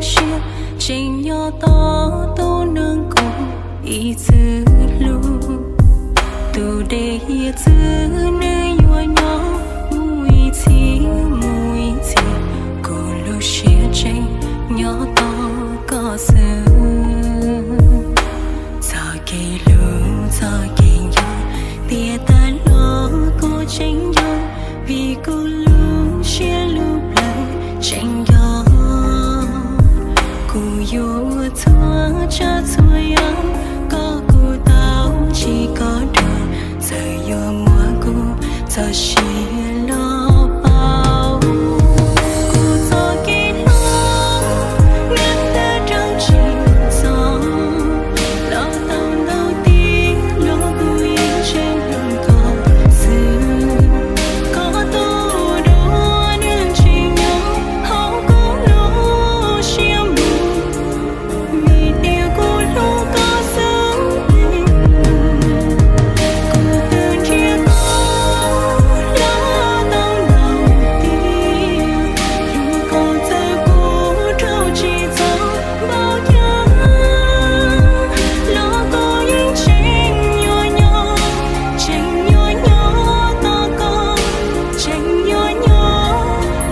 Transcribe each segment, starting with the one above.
siab tseem nyob tos tus neeg kuv ib txwm hlub. Tus dej hiav txwv nws yuav nyob mus ib txhis mus ib txhis, kuv lub siab tseem nyob tos koj xwb. Txoj kev hlub txoj kev nco, tiam tas los kuv tseem nco, vim kuv lub siab lub plawv tseem nco. Kuv yuav ua txhua tsav txhua yam kom kuv tau ntsib koj dua, txawm yuav muab kuv txoj sia los pauv. Kuv txoj kev hlub nws tawm rau tsis txog, los tau ntau tiam los kuv yeej tseem hlub koj xwb. Koj tus dua nws tseem nyob hauv kuv lub siab mus, vim tias kuv hlub koj xwb. Kuv twb nrhiav koj los tau ntau tiam, hlub koj txawm kuv rau tsis txog npaum cas, los kuv yeej tseem yuav nyob, tseem yuav nyob tos koj, tseem yuav nyob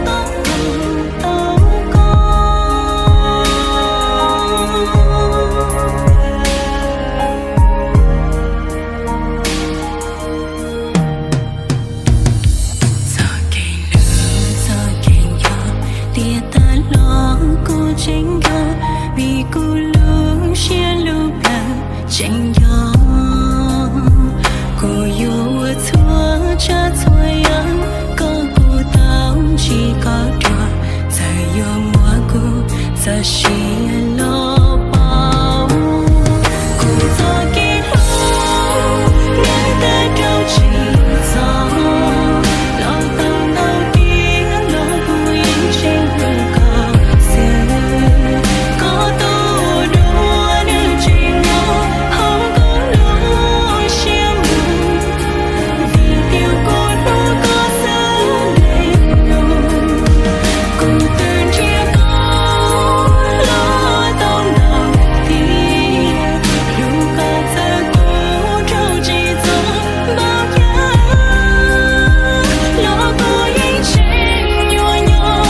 tos koj, tos koj. Txoj kev hlub txoj kev nco, tiam tas los kuv tseem nco, vim kuv lub siab lub plawv tseem nco. Kuv yuav ua txhua tsav txhua yam kom kuv tau ntsib koj dua, txawm yuav muab kuv txoj sia los pauv. Kuv txoj kev hlub nws tawm rau tsis txog, los tau ntau tiam los kuv yeej tseem hlub koj xwb. Koj tus dua nws tseem nyob hauv kuv lub siab mus, vim tias kuv hlub koj xwb li no. Kuv twb nrhiav koj los tau ntau tiam, hlub koj txawm kuv rau tsis txog npaum cas, los kuv yeej tseem yuav nyob,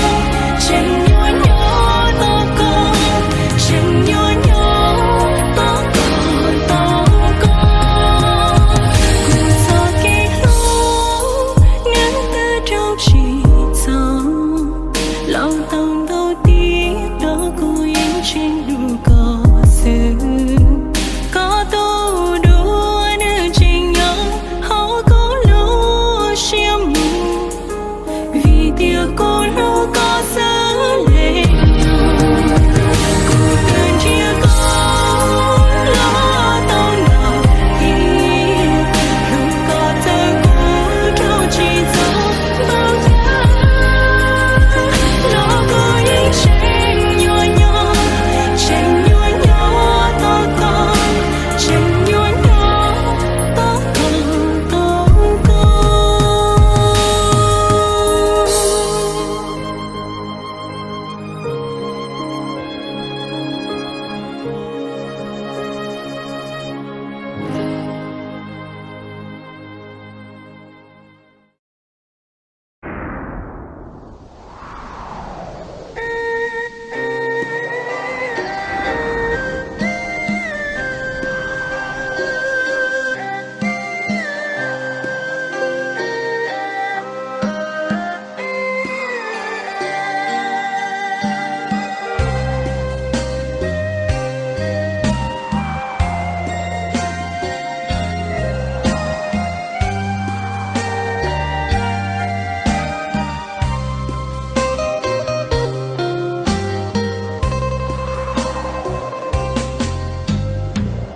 tseem yuav nyob tos koj, tseem yuav nyob tos koj, tos koj. Kuv txoj kev hlub nws tawm rau tsis txog, los tau ntau tiam los kuv yeej tseem hlub koj xwb. Koj tus dua nws tseem nyob hauv kuv lub siab mus, vim tias kuv hlub koj xwb li no. Kuv twb nrhiav koj los tau ntau tiam, hlub koj txawm kuv rau tsis txog npaum cas, los kuv yeej tseem yuav nyob, tseem yuav nyob tos koj, tseem yuav nyob tos koj, tos koj.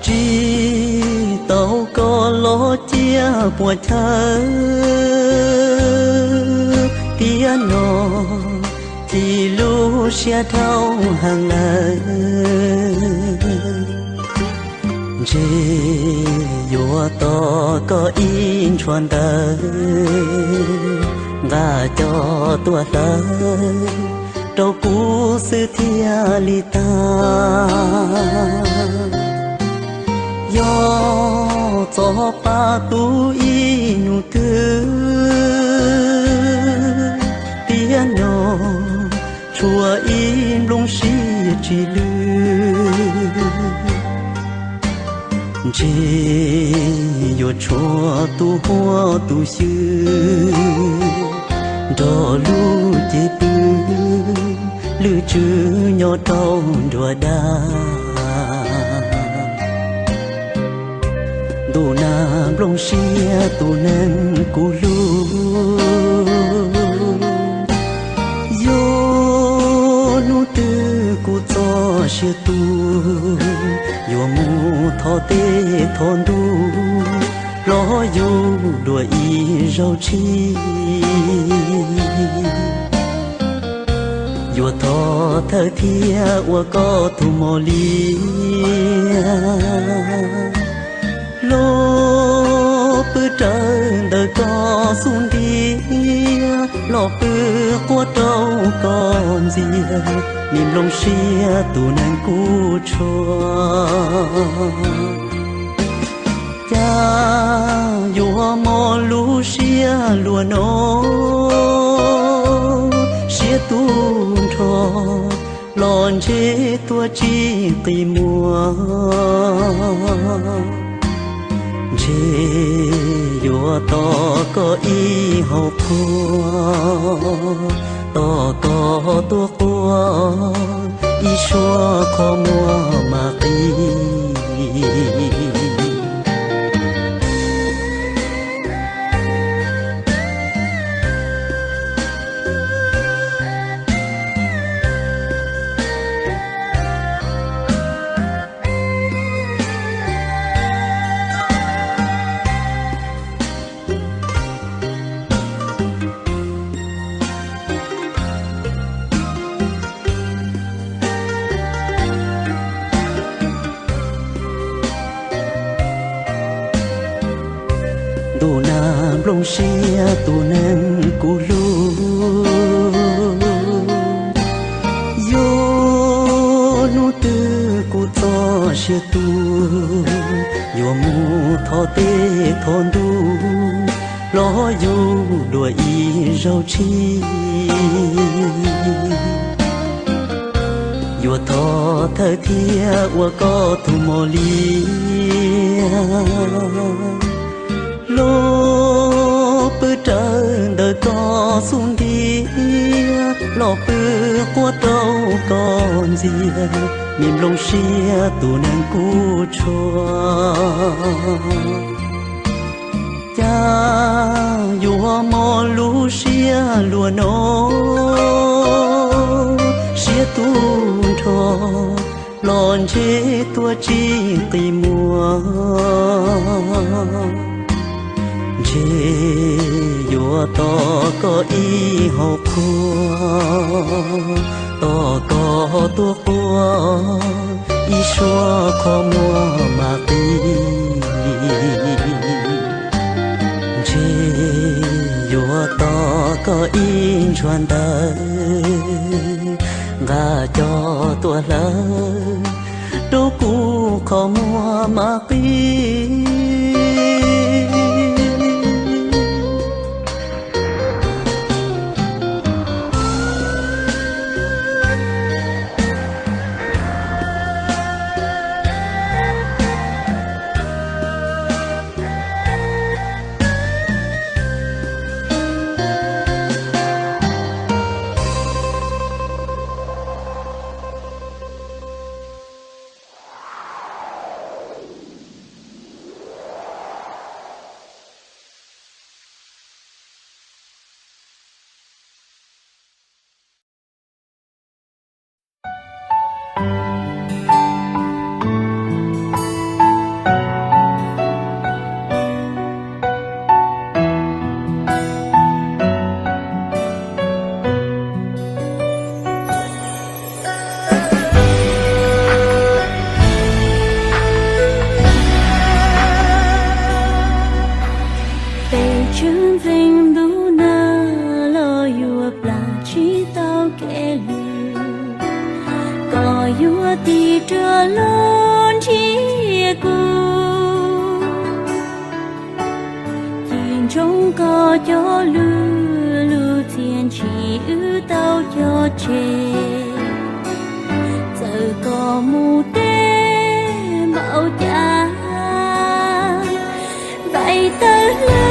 Tsis tau koj los cia puas chaw, tiam no txiv lub siab dhau heev lawm. Ntshe yuav tos koj ib ntshua ntawv, nqa coj tuaj hlawv rau kuv xwb thiaj li tag. Yog txog pab tub ib hnub twg, tiam no tshuav ib nplooj siab tsis lwj. Ntshe yuav tshuav tus huab tus xyw nrog lub cev pw, lwm tswv nyob rau nruab dab. Ntuj na nplooj siab tus neeg kuv hlub, yog hnub twg kuv txoj sia tu, yuav mus thov tej thov ntuj los yug dua ib zaug tshis. Yuav thov thawj thiab ua koj tus mos liab, los pw rawv ntawm koj xub ntiag, los pw quaj rau koj ntxiag, me nplooj siab tus neeg kuv tshua. Cas yuav mob lub siab luaj no, siab tu nrho los ntshe tuaj tsis qi muag. Ntshe yuav tos koj ib hau qhua, tos koj tuaj quaj ib suab qhov muag mam qi. Ntuj na nplooj siab tus neeg kuv hlub, yog hnub twg kuv txoj sia tu, yuav mus thov tej thov ntuj los yug dua ib zaug tshis. Yuav thov thawj thiab ua koj tus mos liab, los pw rawv ntawm koj xub ntiag, los pw quaj rau koj ntxiag, me nplooj siab tus neeg kuv tshua. Cas yuav mob lub siab luaj no, siab tu nrho los ntshe tuaj tsis qi muag. Ntshe yuav tos koj ib hau qhua, tos koj tuaj quaj ib suab qhov muag mam qi. Ntshe yuav tos koj ib ntshua ntawv, nqa coj tuaj hlawv rau kuv qhov muag mam qi. Yuav tig rov los nrhiav kuv, ces ntsoov koj cov lus, lub txiaj ntsim wb tau cog tseg. Txawm koj mus teb npaum cas, npais tawg hlawv